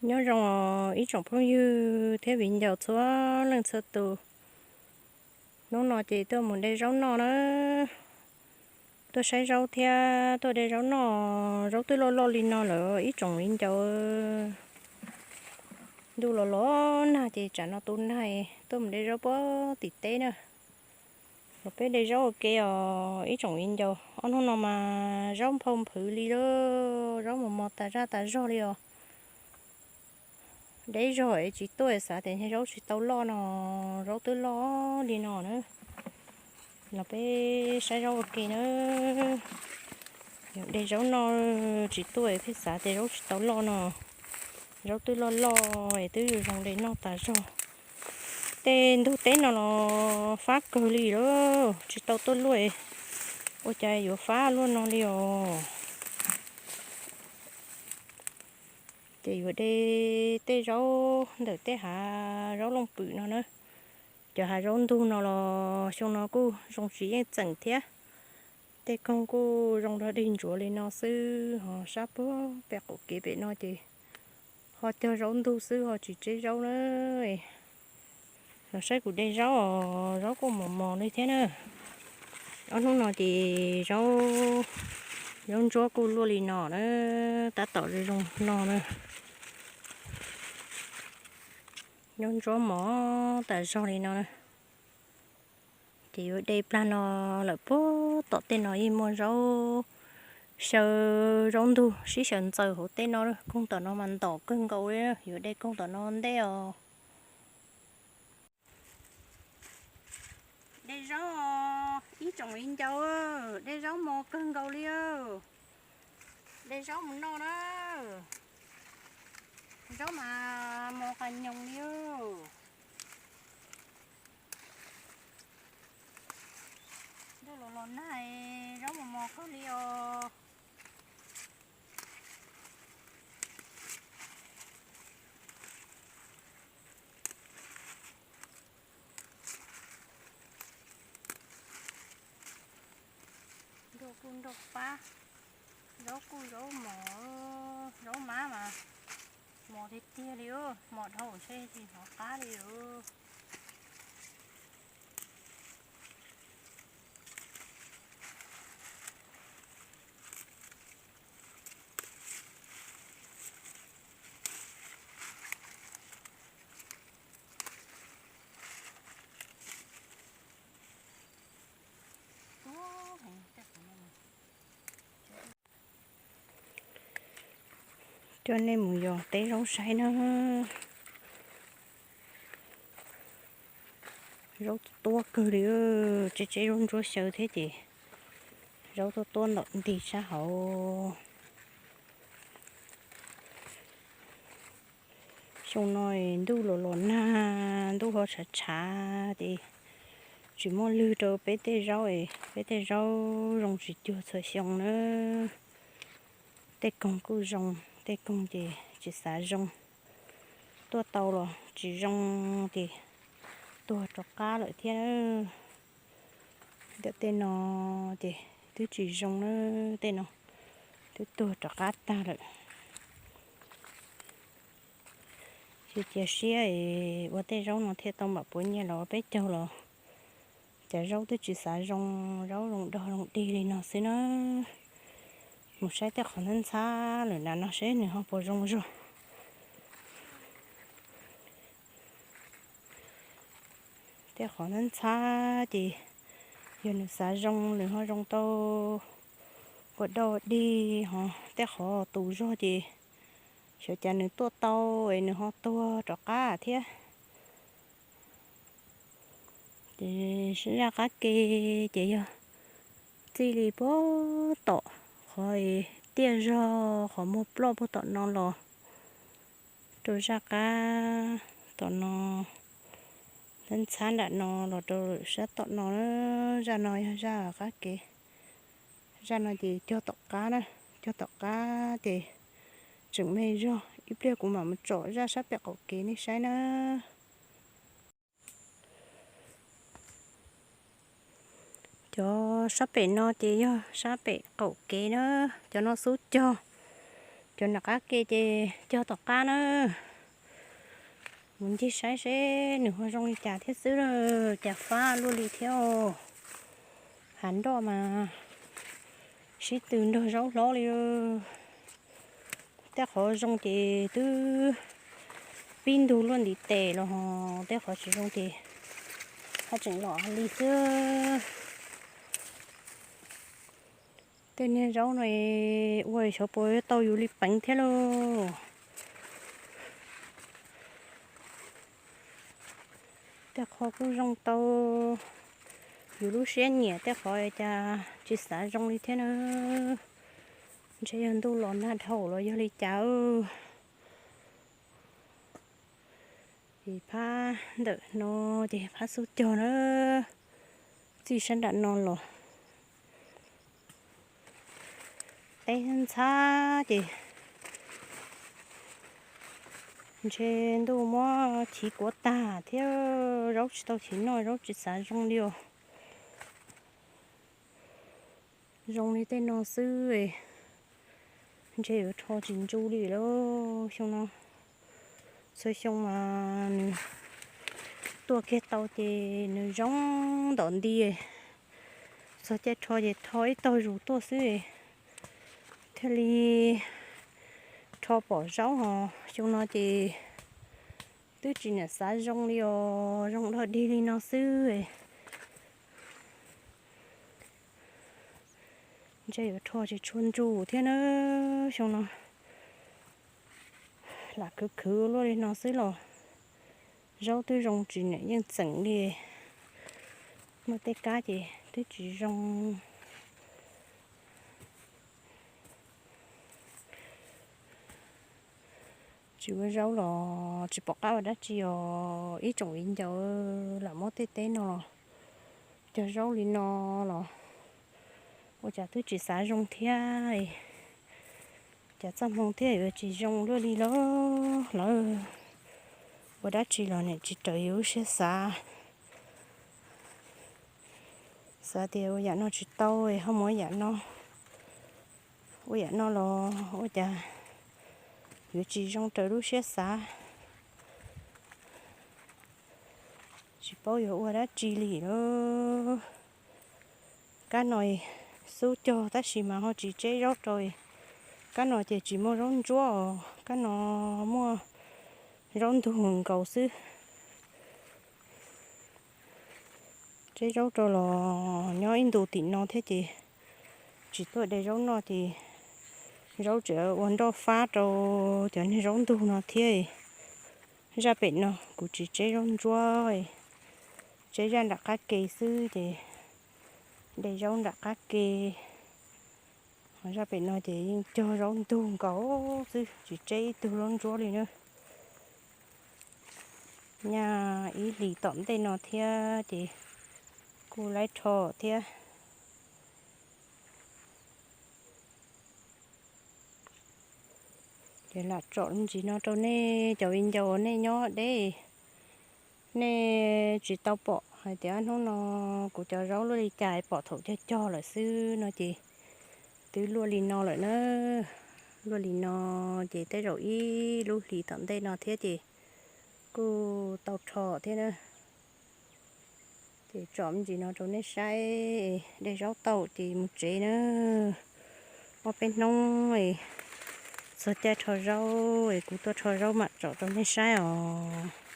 Nyob zoo os ib tsoom phooj ywg thiab viv ncaus txhua leej txhua tus. Hnub no ces tuaj mus de zaub noj na. Tuaj saib zaub thiab tuaj de zaub noj, zaub twb loj loj li no lawm ib tsoom viv ncaus. Ntuj los los nag ces tsam no tu nag, tuaj mus de zaub puag tim teb na. Los peb de zaub ua ke os ib tsoom viv ncaus, ob hnub no mas zaub nphau nphwv li lawm, zaub mos mos tas zaj tas zog li os. Deb zog es tsis tuaj xav tias zaub tsis tau loj no, zaub twb loj li no na. Los peb saib zaub ua ke na. Yog de zaub noj tsis tuaj pheej xav tias zaub tsis tau loj no. Zaub twb loj loj es twb zoo zoo de noj tas zog. Tej ntug teb no los fab kawg li lawm, tsis tau tuaj luaj, ua cas yuav fab luaj no li os. Ces yuav de tej zaub ntawm tej hav zaub looj pwm no na. Cov hav zaub ntug no los xyoo no kuj zoo tsis yeej txeem thiab. Tej koog kuj zoo dog dig ntsuav li no xwb, ho sab puag pem qaum kev pem no ces ho cog zaub ntug xwb ho tsis tseb zaub na. Los saib kuv de zaub os, zaub kuj mos mos li thiab na. Ob hnub no ces zaub, zaub ntsuab kuj luaj li no na, tab tom zoo zoo no na. Zaub ntsuab mos tas zog li no na. Ces yuav de plag no lawm puag tom tej no yeej muaj zaub xyaw, zaub ntug sib xyaw ntxaws hauv tej no. Koog tom no mas ntom kawg nkaus li, yuav de koog tom no ntej os. De zaub os ib tsoom viv ncaus, de zaub mos kawg nkaus li. De zaub mus noj na. Zaub mas mos qas nyoos li. Ntuj los los nag, zaub mos mos kawg li os. Nroj kuj nroj pab, zaub kuj zaub mos, zaub mab mas mos tiag tiag li, mos dhau ntshe tsis hnov qab li os. Coj nej mus yos teb zaub saib na. Zaub tuab kawg li, tseb tseb zaub ntsuab xyaw thiab ces zaub tuab tuab ntom nti sab hauv. Xyoo no ntuj los los nag, ntuj ho tshav tshav ces tsis muaj lwg rau peb tej zaub es peb tej zaub zoo tsis cuag txhua xyoo na. Tej koog kuj zoo, tej koog ces tsis xav zoo. Tuaj tau los tsis zoo ces tuag rov qab lawm thiab. Ntawm tej no ces twb tsis zoo na, tej no twb tuag rov qab tag lawm. Tsis cia siab es ua tej zaub no thiaj tau npam puav nyiaj los peb caug los. Cov zaub twb tsis xav zoo, zaub zoo dog zoo dig li no xwb na. Mus saib tej qhov ntxhab ntxhab lawm na no seb nws ho puas zoo zog. Tej qhov ntxhab ntxhab ces yog nws xav zoo nws ho zoo tau ua dog dig, ho tej qhov tus zog ces xyov cas nws tuaj tau es nws ho tuag rov qab thiab. Ces zaj qab ke ces yog txij li puag tom qhov tiaj zog qhov muag ploj puag tom no los rau zaj qab tom no, ntxhab nram no los rau sab tom no. Zaj no yog zaj qab ke, zaj no ces cog tom qab na, cog tom qab ces tseem me zog. Ib pliag kuv mam mus tsom zaj sab pem qaum kev nej saib na. Cov sab pem no ces yog sab pem qaum kev na, cov no xub cog, Cov nram qab ke ces cog tom qab na. Mus ncig saib seb nws ho zoo li cas thiab xwb, cas fab luaj li thiab. Hav nroj mas sib tw nrog zaub hlob li. Tej qhov zoo ces twb pib ntug luaj ntiv tes los ho, tej qhov tsis zoo ces haj tseem los li xwb. Tej niag zaub no ua xyov puas tau yus li peev thiab lauj. Tej qhov kuj zoo tau yus lub siab nyiam, tej qhov cas tsis xav zoo li thiab na. Ntshe yog ntuj los nag dhau los yog li cas. Ces phab ntawm no ces phab xub cog na, txij sab nram no los teb ntxhab ces ntshe ntuj muab chiv kuav tag thiab, zaub tsis tau chiv noj, zaub tsis xav zoo li os. Zoo li tej no xwb, ntshe yuav rho tsis ntsu li lauj. Xyoo no txhua xyoo mas nws tuaj kiag tau ces nws zoo ntawm nti, txog caij rho ces rho ib tog zus tuaj xwb thiaj li rho pom zaub. Ho xyoo no ces twb tsis niam xav zoo li os, zoo dog dig li no xwb. Ntshe yuav rho tsis tshua ntsu thiab na. Xyoo no lam khwv khwv luaj li no xwb los zaub twb zoo tsis niam yeej txeem li. Muaj tej kab ces twb tsis zoo. Tsis ua zaub los tsis pom qab ua dab tsi os ib tsoom viv ncaus. Lam muab tej teb no los cog zaub li no los ua cas twb tsis xav zoo thiab. Cas txoj hmoo thiaj yuav tsis zoo luaj li lauj. Lawv ua dab tsi los niam tsis raws yus lub siab xav. Xav tias ua yam no tsis tau, ho mus ua yam no, ua yam no los ua cas yuav tsis zoo raws lub siab xav. Tsis paub yuav ua dab tsi li lauj. Kab no xub cog tab sis mas ho tsis tseb zaub rau. Kab no ces tsis muaj zaub ntsuab os, kab no muaj zaub ntug nkaus xwb. Tseb zaub rau los nyob ib ntus tim no thiab ces tsis tuaj de zaub noj ces zaub tseem ua nroj fab rau cov niag zaub ntug no thiab. Zaj pem no kuv tsis tseb zaub ntsuab, tseb zaj nram qab ke xwb ces de zaub nram qab ke. Zaj pem no ces yeej cog zaub ntug nkaus xwb, tsis tseb ib tug zaub ntsuab li na. Nyaj ib hlis tom ntej no thiab ces kuj laib rho thiab. Ces lam tsom me ntsis no rau nej cov viv ncaus nej nyob deb, nej tsis tau pom hais tias hnub no kuv cov zaub luaj li cas, pom thaum cog cog lawm xwb no ces twb luaj li no lawm na. Luaj li no ces tej zaum ib lub hlis tom ntej no thiab ces kuj tau rho thiab na. Ces tsom me ntsis no rau nej saib, de zaub tau ces mus tsev na. Ob peb hnub txog caij rho zaub es kuv tuaj rho zaub mam tsom rau nej saib os.